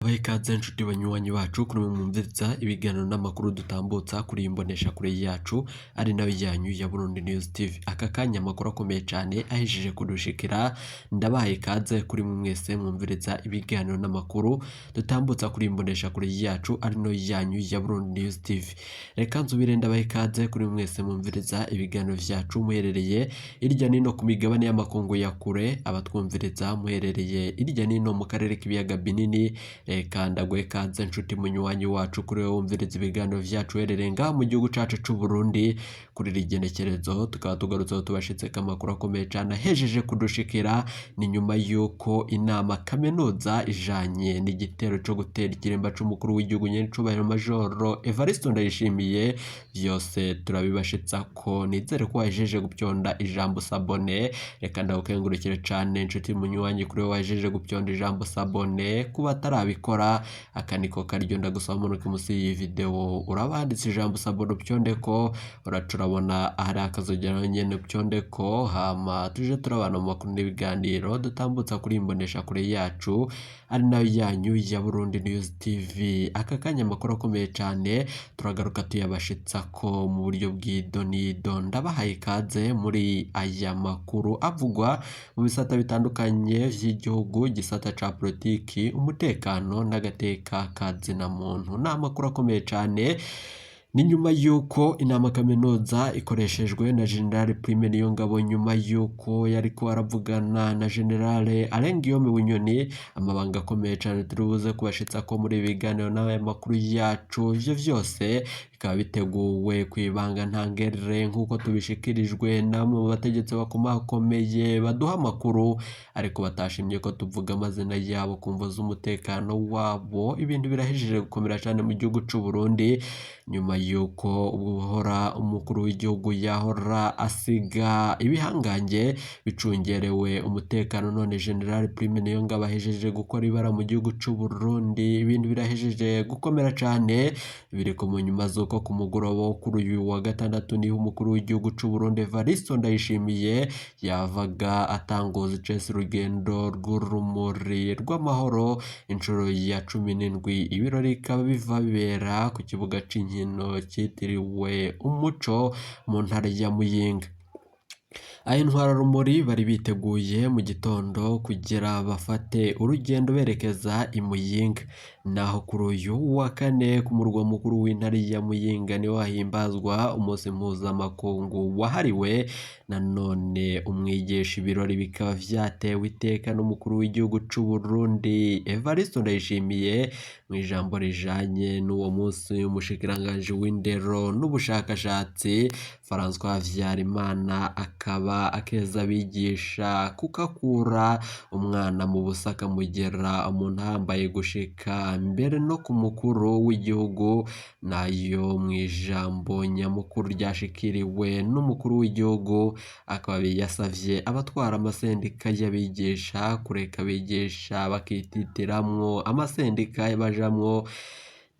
Baha ikaze nshuti banywanyi bacu kuri mwe mwumviriza ibiganiro n'amakuru dutambutsa kuri iyi mboneshakure yacu ari nayo yanyu ya Burundi News TV. Aka kanya amakuru akomeye cane ahejeje kudushikira, ndabahaye ikaze kuri mwe mwese mwumviriza ibiganiro n'amakuru dutambutsa kuri iyi mboneshakure yacu ari nayo yanyu ya Burundi News TV. Reka nsubire ndabaha ikaze kuri mwe mwese mwumviriza ibiganiro vyacu muherereye irya nino ku migabane y'amakungu ya kure, abatwumviriza muherereye irya nino mu karere k'ibiyaga binini. Reka ndaguhe ikaze nshuti munywanyi wacu kuri wewe wumviriza ibiganiro vyacu uherereye ngaha mu gihugu cacu c'u Burundi. Kuri iri genekerezo tukaba tugarutseho tubashitseko amakuru akomeye cane ahejeje kudushikira. Ni nyuma y'uko inama kaminuza ijanye n'igitero co gutera ikirimba c'umukuru w'igihugu nyenicubahiro Majoro Evariste Ndayishimiye, vyose turabibashitsako. Nizere ko wahejeje gupyonda ijambo s'abonner. Reka ndagukengurukire cane nshuti munywanyi kuri wewe wahejeje gupyonda ijambo s'abonner. Kuba atarabikora, aka niko karyo ndagusaba munuke musi y'iyi video uraba handitse ijambo s'abonner, upyondeko. Uraca urabona ahari akazogera nyene, upyondeko, hama tuje turabana mu makuru n'ibiganiro dutambutsa kuri iyi mboneshakure yacu ari nayo yanyu ya Burundi News TV. Aka kanya amakuru akomeye cane turagaruka tuyabashitsako mu buryo bw'idonido. Ndabahaye ikaze muri aya makuru avugwa mu bisata bitandukanye vy'igihugu, igisata ca politiki, umutekano n'agateka ka zina muntu. Ni amakuru akomeye cane. Ni nyuma y'uko inama kaminuza ikoreshejwe na General Prime Niyongabo, nyuma y'uko yariko aravugana na General Alain Guillaume Bunyoni amabanga akomeye cane turibuze kubashitsako muri ibi biganiro n'aya makuru yacu. Ivyo vyose bikaba biteguwe kw'ibanga ntangere nk'uko tubishikirijwe namwe mu bategetsi bakomakomeye baduha amakuru, ariko batashimye ko tuvuga amazina yabo ku mvo z'umutekano wabo. Ibintu birahejeje gukomera cane mu gihugu c'u Burundi nyuma y'uko ubwo umukuru w'igihugu yahora asiga ibihangange bicungerewe umutekano, none General Prime Niyongabo ahejeje gukora ibara mu gihugu c'u Burundi. Ibintu birahejeje gukomera cane, biriko mu nyuma z'uko ku mugoroba wo kuri uyu wa gatandatu niho umukuru w'igihugu c'u Burundi Evariste Ndayishimiye yavaga atanguza icese urugendo rw'urumuri rw'amahoro inshuro ya 17. Ibirori bikaba biva bibera ku kibuga c'inkino citiriwe umuco mu ntara ya Muyinga. Aho intwararumuri bari biteguye mu gitondo kugira bafate urugendo berekeza i Muyinga. Naho kuri uyu wa kane ku murwa mukuru w'intara ya Muyinga niho hahimbazwa umunsi mpuzamakungu wahariwe nanone umwigisha. Ibirori bikaba vyatewe iteka n'umukuru w'igihugu c'u Burundi Evariste Ndayishimiye. Mu ijambo rijanye n'uwo munsi, umushikiranganji w'indero n'ubushakashatsi François Havyarimana akaba akeza abigisha kuko akura umwana mu busa akamugera umuntu ahambaye gushika mbere no ku mukuru w'igihugu. Nayo mu ijambo nyamukuru ryashikiriwe n'umukuru w'igihugu akaba yasavye abatwara amasendika y'abigisha kureka abigisha bakititiramwo amasendika bajamwo,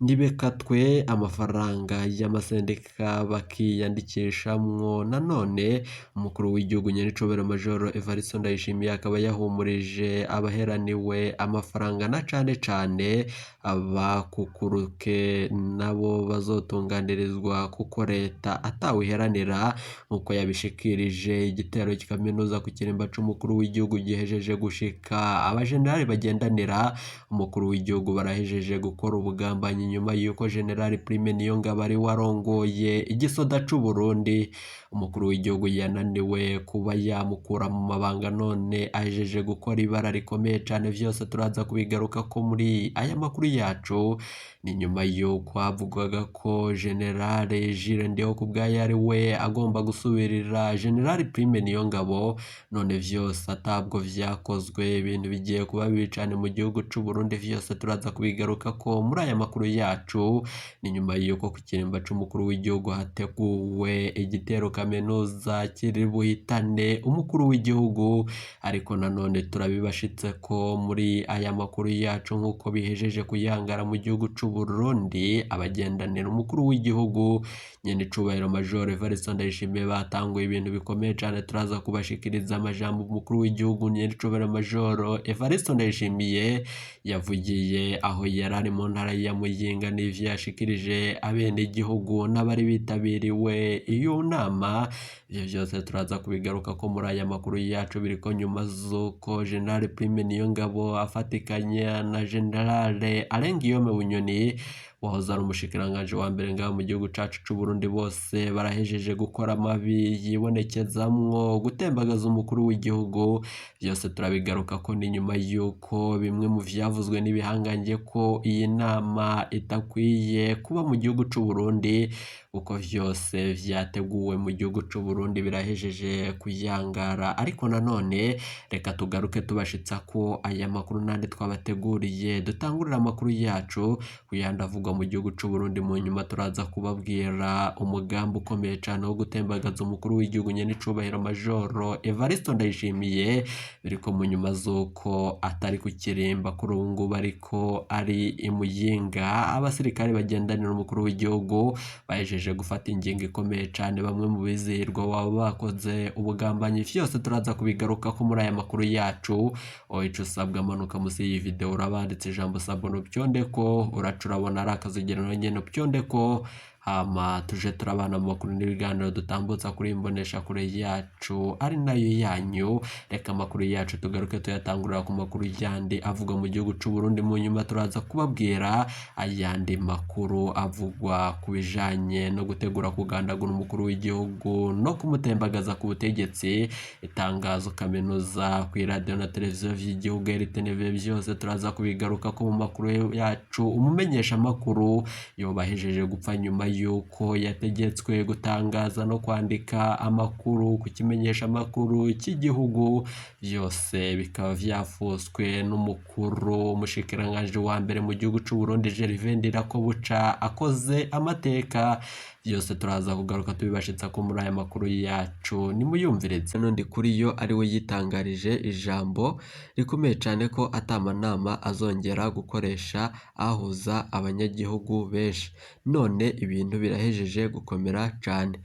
ntibekatwe amafaranga y'amasendika bakiyandikishamwo. Nanone umukuru w'igihugu nyenicubahiro Majoro Evariste Ndayishimiye akaba yahumurije abaheraniwe amafaranga na cane cane abakukuruke nabo bazotunganirizwa kuko leta atawiheranira, nk'uko yabishikirije. Igitero kaminuza ku kirimba c'umukuru w'igihugu gihejeje gushika, abajenerali bagendanira umukuru w'igihugu barahejeje gukora ubugambanyi nyuma y'uko General Prime Niyongabo ari warongoye igisoda c'u Burundi. Umukuru w'igihugu yananiwe kuba yamukura mu mabanga, none ahejeje gukora ibara rikomeye cane. Vyose turaza kubigarukako muri aya makuru yacu. Ni nyuma y'uko havugwaga ko General Jules Ndihokubwayo ari we agomba gusubirira General Prime Niyongabo, none vyose atabwo vyakozwe. Ibintu bigiye kuba bibi cane mu gihugu c'u Burundi, vyose turaza kubigarukako muri aya makuru yacu. Ni nyuma y'uko ku kirimba c'umukuru w'igihugu hateguwe igitero kaminuza kiri buhitane umukuru w'igihugu, ariko nanone turabibashitse ko muri aya makuru yacu nk'uko bihejeje kuyangara mu gihugu c'u Burundi, abagendanira umukuru w'igihugu nyen'icubahiro Major Evariste Ndayishimiye batanguye ibintu bikomeye cane. Turaza kubashikiriza amajambo umukuru w'igihugu nyen'icubahiro Major Evariste Ndayishimiye yavugiye aho yari ari mu ntara ya Muyinga n'ivyo yashikirije abenegihugu n'abari bitabiriwe iyo nama. Ivyo vyose turaza kubigaruka ko muri aya makuru yacu, biriko nyuma z'uko General Prime Niyongabo afatikanya na General Alain Guillaume Bunyoni wahoze ari umushikiranganji wa mbere ngaha mu gihugu cacu c'u Burundi, bose barahejeje gukora amabi yibonekezamwo gutembagaza umukuru w'igihugu. Vyose turabigaruka ko ni nyuma y'uko bimwe mu vyavuzwe n'ibihangange ko iyi nama itakwiye kuba mu gihugu c'u Burundi, kuko vyose vyateguwe mu gihugu c'u Burundi birahejeje kuyangara. Ariko nanone reka tugaruke tubashitsa ko aya makuru nandi twabateguriye. Dutangurira amakuru yacu kuyandi avugwa mu gihugu c'u Burundi, mu nyuma turaza kubabwira umugambi ukomeye cane wo gutembagaza umukuru w'igihugu nyen'icubahiro Majoro Evariste Ndayishimiye, biriko mu nyuma z'uko atari ku kirimba kuri ubu ngubu ariko ari i Muyinga. Abasirikare bagendanira umukuru w'igihugu bahejeje gufata ingingo ikomeye cane, bamwe mu bizihirwa baba bakoze ubugambanyi. Vyose turaza kubigarukako muri aya makuru yacu. Ico usabwa, amanuka musi y'iyi video urabanditse ijambo sabone upyondeko, uraca urabona ari akazogera nyene upyondeko, hama tuje turabana mu makuru n'ibiganiro dutambutsa kuri imbonesha kure yacu ari nayo yanyu. Reka amakuru yacu tugaruke tuyatangurira ku makuru yandi avugwa mu gihugu c'u Burundi, mu nyuma turaza kubabwira ayandi makuru avugwa ku bijanye no gutegura kugandagura umukuru w'igihugu no kumutembagaza ku butegetsi. Itangazo kaminuza ku iradiyo na televiziyo vy'igihugu RTNV, vyose turaza kubigaruka ko mu makuru yacu. Umumenyesha makuru yobahejeje gupfa nyuma yuko yategetswe gutangaza no kwandika amakuru ku kimenyesha makuru cy'igihugu, byose bikaba vyafuswe n'umukuru umushikiranganji wa mbere mu gihugu c'u Burundi Gervais Ndirakobuca akoze amateka. Byose turaza kugaruka tubibashitsa ko muri aya makuru yacu, nimuyumvirize. Nundi kuri yo ari we yitangarije ijambo rikomeye cane ko atamanama azongera gukoresha ahuza abanyagihugu benshi, none ibintu birahejeje gukomera cane.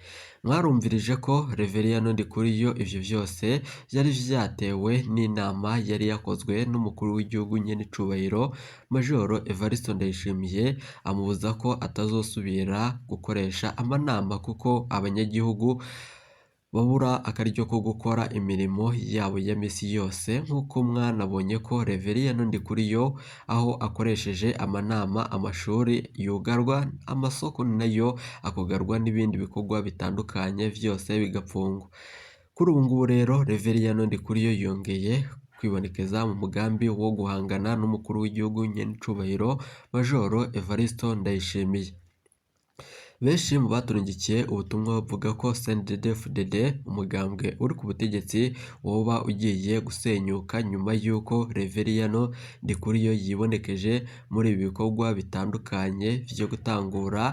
Mwarumvirije ko Reverien Ndikuriyo ivyo vyose vyari vyatewe n'inama yari yakozwe n'umukuru w'igihugu nyen'icubahiro Majoro Evariste Ndayishimiye, amubuza ko atazosubira gukoresha amanama kuko abanyagihugu babura akaryo ko gukora imirimo yabo ya misi yose, nk'uko mwanabonye ko Reverien Ndikuriyo aho akoresheje amanama amashuri yugarwa, amasoko nayo akugarwa n'ibindi bikorwa bitandukanye vyose bigapfungwa. Kuri ubu ngubu rero Reverien Ndikuriyo yongeye kwibonekeza mu mugambi wo guhangana n'umukuru w'igihugu nyen'icubahiro Majoro Evariste Ndayishimiye. Benshi mu baturungikiye ubutumwa bavuga ko CNDD-FDD umugambwe uri ku butegetsi woba ugiye gusenyuka nyuma y'uko Reverien Ndikuriyo yibonekeje muri ibi bikorwa bitandukanye vyo gutangura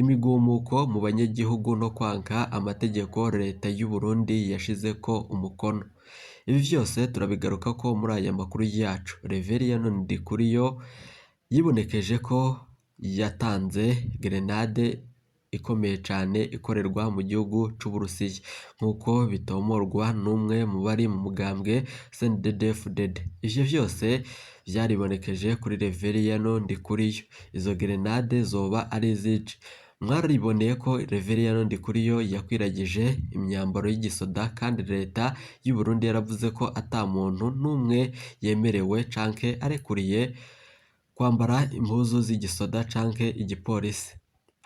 imigumuko mu banyagihugu no kwanka amategeko leta y'u Burundi yashizeko umukono. Ibi vyose turabigaruka ko muri aya makuru yacu. Reverien Ndikuriyo yibonekeje ko yatanze grenade ikomeye cane ikorerwa mu gihugu c'Uburusiya, nk'uko bitomorwa n'umwe mu bari mu mugambwe CNDD-FDD. Ivyo vyose vyaribonekeje kuri Reverien Ndikuriyo. Izo grenade zoba ari izice. Mwariboneye ko Reverien Ndikuriyo yakwiragije imyambaro y'igisoda, kandi leta y'u Burundi yaravuze ko ata muntu n'umwe yemerewe canke arekuriye kwambara impuzu z'igisoda canke igipolisi.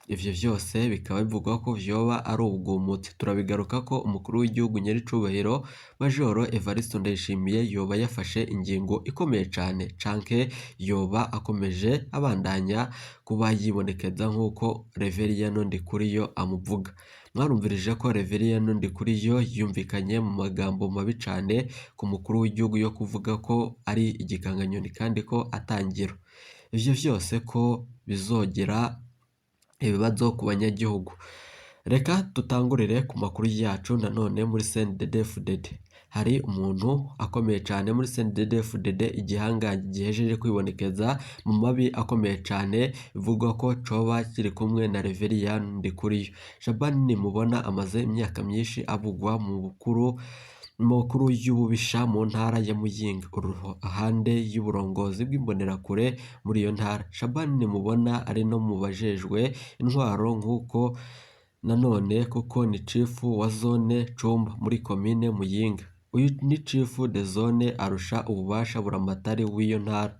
Ivyo vyose bikaba bivugwa ko vyoba ari ubugumutsi. Turabigaruka ko umukuru w'igihugu nyericubahiro Majoro Evariste Ndayishimiye yoba yafashe ingingo ikomeye cane canke yoba akomeje abandanya kuba yibonekeza nk'uko Reveriyano Ndikuriyo amuvuga. Mwarumvirije ko Reveriyano Ndikuriyo yumvikanye mu magambo mabi cane ku mukuru w'igihugu yo kuvuga ko ari igikanganyoni kandi ko atangiro. Ivyo vyose ko bizogira ibibazo ku banyagihugu. Reka dutangurire ku makuru yacu nanone muri CNDD-FDD. Hari umuntu akomeye cane muri CNDD-FDD, igihangange gihejeje kwibonekeza mu mabi akomeye cane, bivugwa ko coba kiri kumwe na Reverien Ndikuriyo. Shabani Nimubona amaze imyaka myinshi avugwa mu bukuru makuru y'ububisha mu ntara ya Muyinga, uruhande y'uburongozi bw'imbonerakure muri iyo ntara. Shabani Nimubona ari no mu bajejwe intwaro nk'uko nanone kuko ni chief wa zone Cumba muri komine Muyinga. Uyu ni chief de zone arusha ububasha buramatari w'iyo ntara.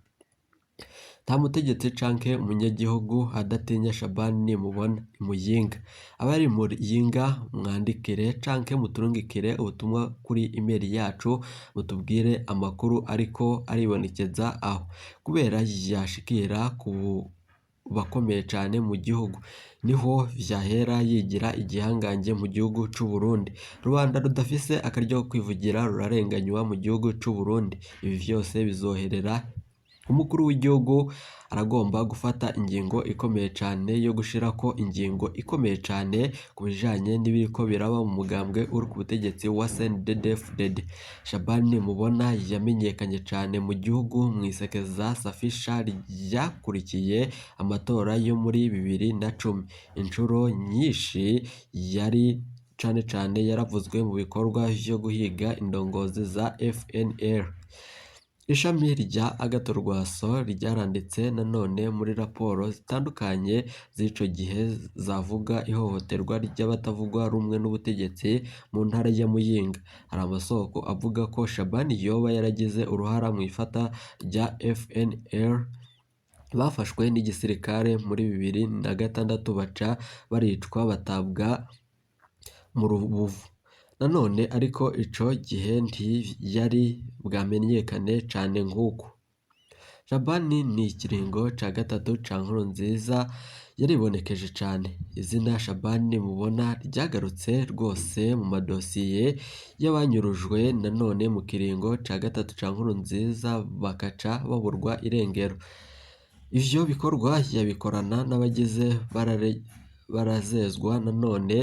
Nta mutegetsi canke umunyagihugu adatinya Shabani Nimubona i Muyinga. Abari i Muyinga mwandikire canke muturungikire ubutumwa kuri email yacu mutubwire amakuru ariko aribonekeza aho, kubera yashikira ku bakomeye cane mu gihugu. Niho vyahera yigira igihangange mu gihugu c'u Burundi. Rubanda rudafise akaryo ko kwivugira rurarenganywa mu gihugu c'u Burundi. Ibi vyose bizoherera umukuru w'igihugu aragomba gufata ingingo ikomeye cane yo gushirako ingingo ikomeye cane ku bijanye n'ibiriko biraba mu mugambwe uri ku butegetsi wa CNDD-FDD. Shabani Mubona yamenyekanye cane mu gihugu mw'isekeza Safisha ryakurikiye amatora yo muri 2010. Incuro nyinshi yari cane cane yaravuzwe mu bikorwa vyo guhiga indongozi za FNL. Ishami rya Agathon Rwasa ryaranditse nanone muri raporo zitandukanye z'ico gihe zavuga ihohoterwa ry'abatavuga rumwe n'ubutegetsi mu ntara ya Muyinga. Hari amasoko avuga ko Shabani yoba yaragize uruhara mw'ifata rya FNL bafashwe n'igisirikare muri 2006 baca baricwa batabwa mu rubuvu. Nanone ariko ico gihe ntiyari bwamenyekane cane nk'uku. Shabani ni ikiringo ca gatatu ca Nkurunziza yaribonekeje cane. Izina Shabani Mubona ryagarutse rwose mu madosiye y'abanyurujwe nanone mu kiringo ca gatatu ca Nkurunziza bakaca baburwa irengero. Ivyo bikorwa yabikorana n'abagize barazezwa nanone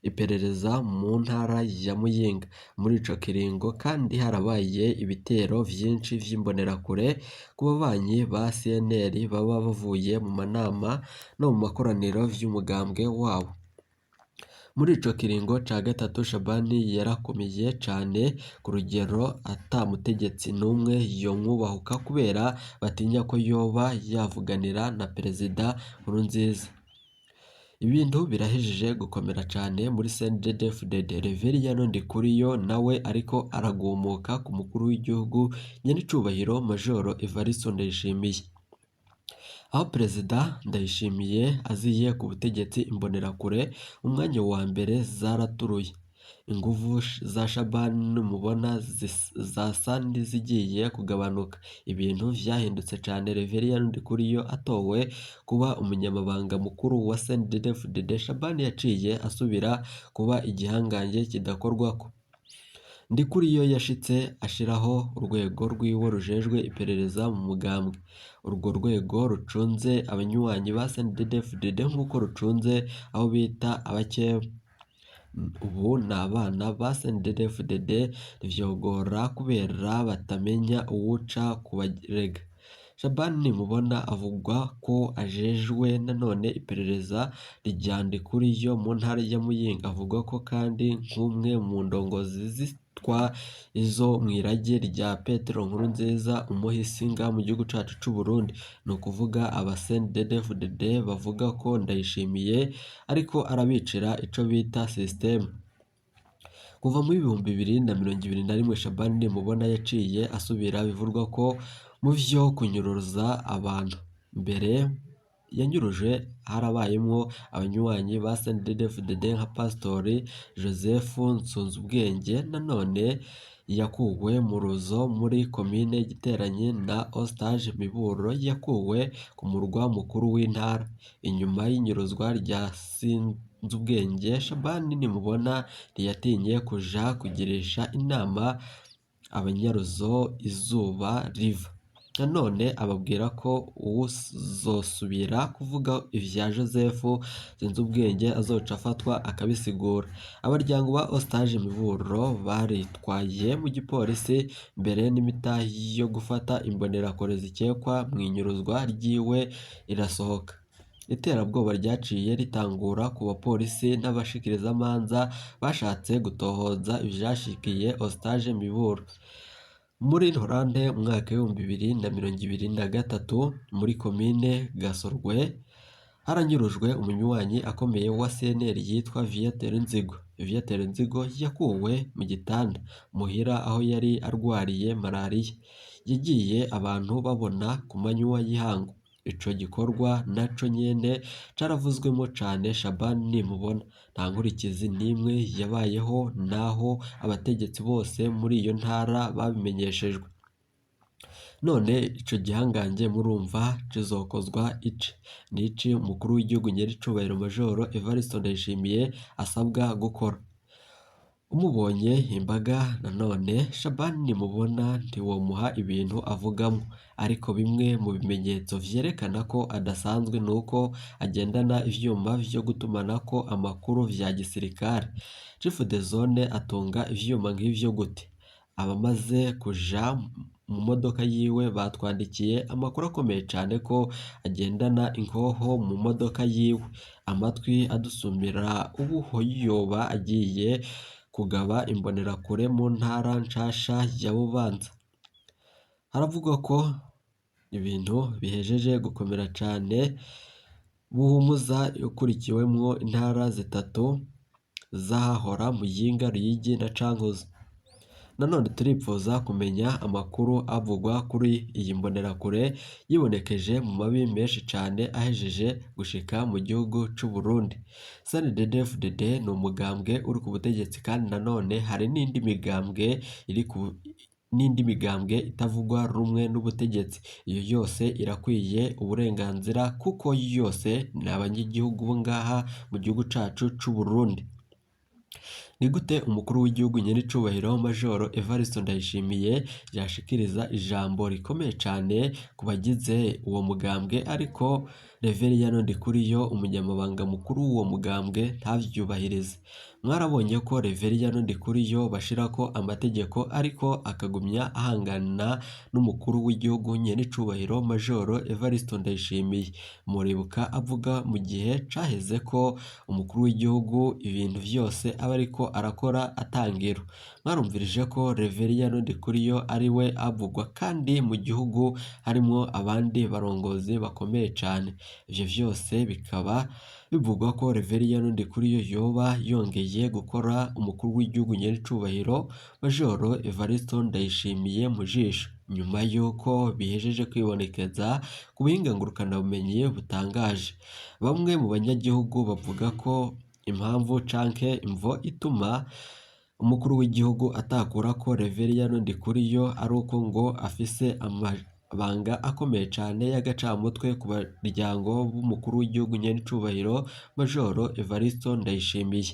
iperereza mu ntara ya Muyinga. Muri ico kiringo kandi harabaye ibitero vyinshi vy'imbonerakure ku babanyi ba CNL baba bavuye mu manama no mu makoraniro vy'umugambwe wabo. Muri ico kiringo ca gatatu Shabani yarakomeye cane ku rugero ata mutegetsi n'umwe yomwubahuka kubera batinya ko yoba yavuganira na Perezida Nkurunziza. Ibintu birahejeje gukomera cane muri CNDD-FDD. Reverien Ndikuriyo nawe ariko aragumuka ku mukuru w'igihugu nyenicubahiro Majoro Evariste Ndayishimiye. Aho Perezida Ndayishimiye aziye ku butegetsi imbonerakure umwanya wa mbere zaraturuye. Inguvu za Shabani Nimubona zasa n'izigiye kugabanuka. Ibintu vyahindutse cane Reverien Ndikuriyo atowe kuba umunyamabanga mukuru wa CNDD-FDD. Shabani yaciye asubira kuba igihangange kidakorwako. Ndikuriyo yashitse ashiraho urwego rwiwe rujejwe iperereza mu mugambwe. Urwo rwego rucunze abanywanyi ba CNDD-FDD nk'uko rucunze abo bita abakeba. Ubu ni abana ba CNDD-FDD ntivyogora kubera batamenya uwuca kubarega. Shabani Nimubona avugwa ko ajejwe nanone iperereza rya Ndikuriyo mu ntara ya Muyinga. Avugwa ko kandi nk'umwe mu ndongozi zitwa izo mw'irage rya Petero Nkurunziza umuhisi ngaha mu gihugu cacu c'u Burundi. Ni ukuvuga aba CNDD-FDD bavuga ko Ndayishimiye ariko arabicira ico bita systeme. Kuva mu 2021 Shabani Nimubona yaciye asubira bivugwa ko mu vyo kunyuruza abantu. Mbere yanyuruje harabayemwo abanywanyi ba CNDD-FDD nka Pastori Joseph Nsunzubwenge, nanone yakuwe mu Ruzo muri komine Giteranyi na Eustache Miburo yakuwe ku murwa mukuru w'intara. Inyuma y'inyuruzwa rya Sinzubwenge, Shabani Nimubona ntiyatinye kuja kugirisha inama abanyaruzo izuba riva. Nanone ababwira ko uwuzosubira kuvuga ivya Joseph Sinzubwenge azoca afatwa akabisigura. Abaryango ba Ostaje Miburo baritwaye mu gipolisi mbere n'imitahe yo gufata imbonerakure zikekwa mw'inyuruzwa ryiwe irasohoka. Iterabwoba ryaciye ritangura ku bapolisi n'abashikirizamanza bashatse gutohoza ivyashikiye Ostaje Miburo. Muri Ntwarante umwaka w'2023 muri komine Gasorwe haranyurujwe umunywanyi akomeye wa CNL yitwa Viateur Nzigo. Viateur Nzigo yakuwe mu gitanda muhira aho yari arwariye malariya. Yagiye abantu babona ku manywa y'ihangu. Ico gikorwa naco nyene caravuzwemo cane Shaban Nimubona. Nta nkurikizi n'imwe yabayeho naho abategetsi bose muri iyo ntara babimenyeshejwe. None ico gihangange murumva kizokozwa iki? Niki umukuru w'igihugu nyericubahiro Majoro Evariste Ndayishimiye asabwa gukora? Umubonye imbaga nanone Shaban Nimubona ntiwomuha ibintu avugamwo, ariko bimwe mu bimenyetso vyerekana ko adasanzwe nuko agendana ivyuma vyo gutumanako amakuru vya gisirikare. Chief de zone atunga ivyuma nk'ivyo gute? Abamaze kuja mu modoka yiwe batwandikiye amakuru akomeye cane ko agendana inkoho mu modoka yiwe. Amatwi adusumira ubu yoba agiye kugaba imbonerakure mu ntara nshasha ya Bubanza. Haravugwa ko ibintu bihejeje gukomera cane, Buhumuza ikurikiwemwo intara zitatu z'ahahora Muyinga, Ruyigi na Cankuzo. Nanone turipfuza kumenya amakuru avugwa kuri iyi mbonerakure yibonekeje mu mabi menshi cane ahejeje gushika mu gihugu c'u Burundi. CNDD-FDD ni umugambwe uri ku butegetsi kandi nanone hari n'indi migambwe iri ku n'indi migambwe itavugwa rumwe n'ubutegetsi. Iyo yose irakwiye uburenganzira kuko yose ni abanyagihugu bo ngaha mu gihugu cacu c'u Burundi. Ni gute umukuru w'igihugu nyenicubahiro Majoro Evariste Ndayishimiye yashikiriza ijambo rikomeye cane ku bagize uwo mugambwe ariko Reveriyano Ndikuriyo umunyamabanga mukuru w'uwo mugambwe ntavyubahirize? Mwarabonye ko Reveriyano Ndikuriyo bashirako amategeko ariko akagumya ahangana n'umukuru w'igihugu nyenicubahiro Majoro Evariste Ndayishimiye. Muribuka avuga mu gihe caheze ko umukuru w'igihugu ibintu vyose aba ariko arakora atangiro. Mwarumvirije ko Reveriyano Ndikuriyo ari we avugwa kandi mu gihugu harimwo abandi barongozi bakomeye cane. Ivyo vyose bikaba bivugwa ko Reveriyano Ndikuriyo yoba yongeye gukora umukuru w'igihugu nyenicubahiro Majoro Evariste Ndayishimiye mu jisho, nyuma y'uko bihejeje kwibonekeza ku buhinga ngurukanabumenyi butangaje. Bamwe mu banyagihugu bavuga ko impamvu canke imvo ituma umukuru w'igihugu atakurako Reveriyano Ndikuriyo ari uko ngo afise amabanga akomeye cane y'agacamutwe ku baryango b'umukuru w'igihugu nyenicubahiro Majoro Evariste Ndayishimiye.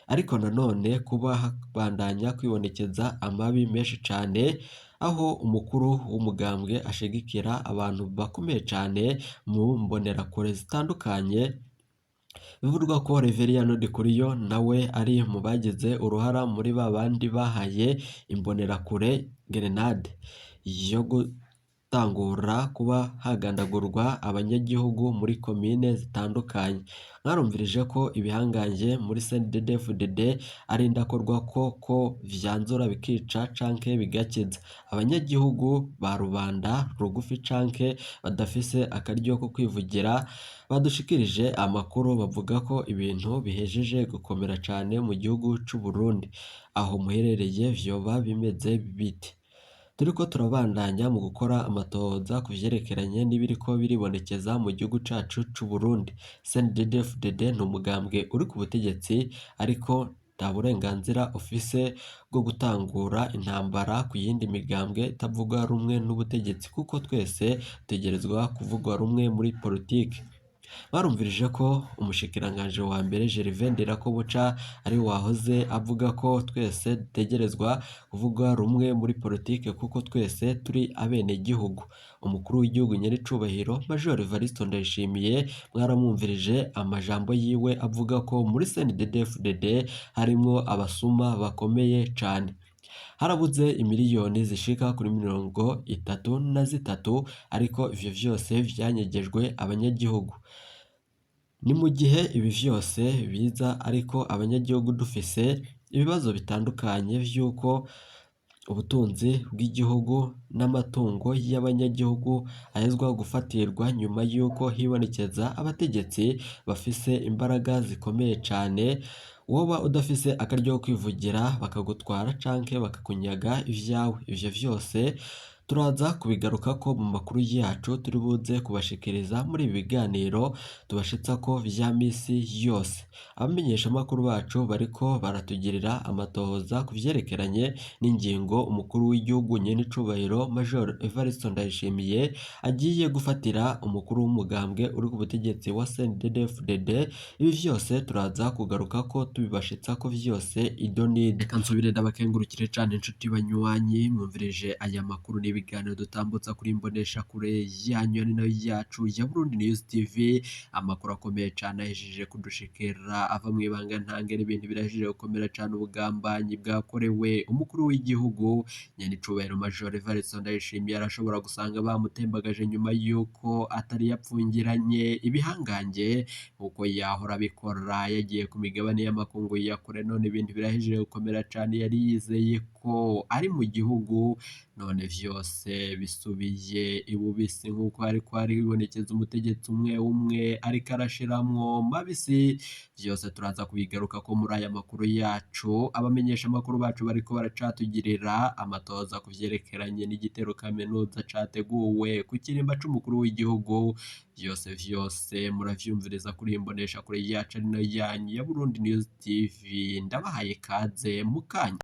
Ariko nanone kuba habandanya kwibonekeza amabi menshi cane aho umukuru w'umugambwe ashigikira abantu bakomeye cane mu mbonerakure zitandukanye, bivugwa ko Reveriyano Ndikuriyo nawe ari mu bagize uruhara muri ba bandi bahaye imbonerakure gerenade yo gutangura kuba hagandagurwa abanyagihugu muri komine zitandukanye. Mwarumvirije ko ibihangange muri CNDD-FDD ari indakorwako ko vyanzura bikica canke bigakiza. Abanyagihugu ba rubanda rugufi canke badafise akaryo ko kwivugira badushikirije amakuru bavuga ko ibintu bihejeje gukomera cane mu gihugu c'u Burundi. Aho muherereye vyoba bimeze bite? Turiko turabandanya mu gukora amatohoza ku vyerekeranye n'ibiriko biribonekeza mu gihugu cacu c'u Burundi. CNDD-FDD ni umugambwe uri ku butegetsi ariko nta burenganzira ufise bwo gutangura intambara ku yindi migambwe itavuga rumwe n'ubutegetsi kuko twese dutegerezwa kuvugwa rumwe muri politike. Barumvirije ko umushikiranganji wa mbere Gervais Ndirakobuca ari wahoze avuga ko twese dutegerezwa kuvuga rumwe muri politike kuko twese turi abenegihugu. Umukuru w'igihugu nyenicubahiro Major Evariste Ndayishimiye mwaramwumvirije amajambo yiwe avuga ko muri CNDD-FDD harimwo abasuma bakomeye cane. Harabuze imiliyoni zishika kuri 33 ariko ivyo vyose vyanyegejwe abanyagihugu. Ni mu gihe ibi vyose biza ariko abanyagihugu dufise ibibazo bitandukanye vy'uko ubutunzi bw'igihugu n'amatungo y'abanyagihugu ahezwa gufatirwa nyuma y'uko hibonekeza abategetsi bafise imbaraga zikomeye cane, woba udafise akaryo ko kwivugira bakagutwara canke bakakunyaga ivyawe. Ivyo vyose turaza kubigarukako mu makuru yacu turi buze kubashikiriza muri ibi biganiro tubashitsako vya misi yose. Abamenyeshamakuru bacu bariko baratugirira amatohoza ku vyerekeranye n'ingingo umukuru w'igihugu nyenicubahiro Major Evariste Ndayishimiye agiye gufatira umukuru w'umugambwe uri ku butegetsi wa CNDD-FDD. Ibi vyose turaza kugarukako tubibashitsako vyose idonide. Reka nsubire ndabakengurukire cane inshuti banywanyi mwumvirije aya makuru n'ibiganiro dutambutsa kuri imboneshakure yanyu ari nayo yacu ya Burundi News TV. Amakuru akomeye cane ahejeje kudushikira ava mw'ibanga ntangere, ibintu birahejeje gukomera cane, ubugambanyi bwakorewe umukuru w'igihugu nyenicubahiro Major Evariste Ndayishimiye arashobora gusanga bamutembagaje nyuma y'uko atari yapfungiranye ibihangange nkuko yahora abikora, yagiye ku migabane y'amakungu ya kure, none ibintu birahejeje gukomera cane, yari yizeye ko ari mu gihugu none vyose bisubiye ibubisi nkuko hariko haribonekeza umutegetsi umwe umwe ariko arashiramwo mabisi. Vyose turaza kubigarukako muri aya makuru yacu. Abamenyeshamakuru bacu bariko baracatugirira amatohoza ku vyerekeranye n'igitero kaminuza categuwe ku kirimba c'umukuru w'igihugu. Vyose vyose muravyumviriza kuri iyi mboneshakure yacu ari nayo yanyu ya Burundi News TV. Ndabahaye kaze mukanya.